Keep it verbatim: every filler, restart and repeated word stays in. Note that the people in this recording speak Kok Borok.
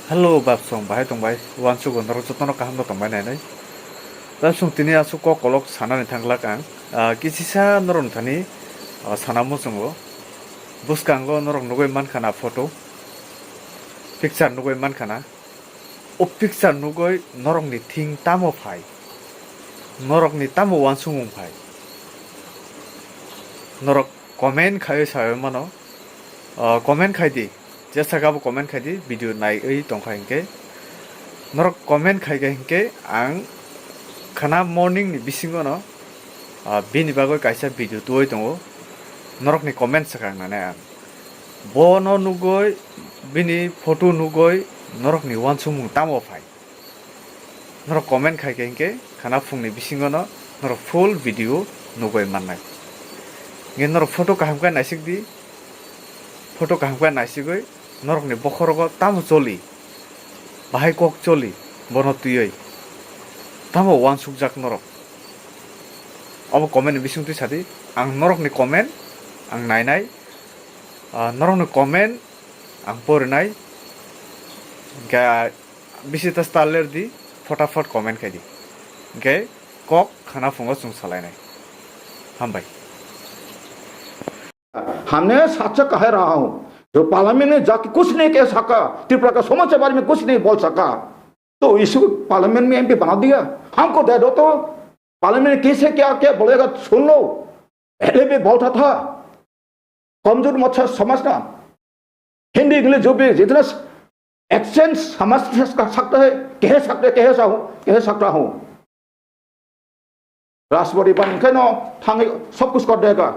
Hello, babsong, bahai tongbai? Uansuk o norok jotono kaham no tongbai nainai. Babsong, tini aswk kok kolok sanani thanglak ang. Ah, kisisa norok thani, ah, sana muchungo. Bwskango norok nugui mankha na photo, picture nugui mankha na. O picture nugui norokni thing tamo phai? Norokni tamo uansukmung phai? Norok comment khaiwi sawi mano. Ah, comment khai di. Jesa khe abo comment khai di, video naiwi tongkha hinkhe. Norok comment khai khe hinkhe ang khana morning ni bisingo no, ah, bini bagwi kaisa video tuwi tongo. Norokni comment swkang nani ang. Bono nugui, bini photo nugui norokni uansukmung tamo phai? Norok comment khai khe hinkhe khana phungni bisingo no norok full video nugui mannai. Hinkhe norok photo kaham khe naisik di, photo kaham khe naisigwi norokni bokhorogo tamo choli, bahai kok choli, bono twiwi tamo uansukjak norok? Obo comment ni bising twi sadi, ang norokni comment ang nainai, ah, norokni comment ang porinai, hinkhe bisi ta star ler di, photafot comment khai di. Hinkhe kok khana phungo chwng salainai. Hambai. हमने सच कह रहा हूँ, जो पार्लियामेंट में जाके कुछ नहीं कह सका, त्रिपुरा का समझ के बारे में कुछ नहीं बोल सका, तो इसको पार्लियामेंट में एमपी बना दिया। हमको दे दो तो, पार्लियामेंट में किसे क्या क्या बोलेगा सुन लो। पहले भी बोलता था, कमजोर मत समझना। हिंदी, इंग्लिश, जो भी, जितना एक्सेंट समझ सकता है, कह सकते, कह सा हूँ, कह सकता हूँ। राष्ट्रपति बन के नो थांगे सब कुछ कर देगा।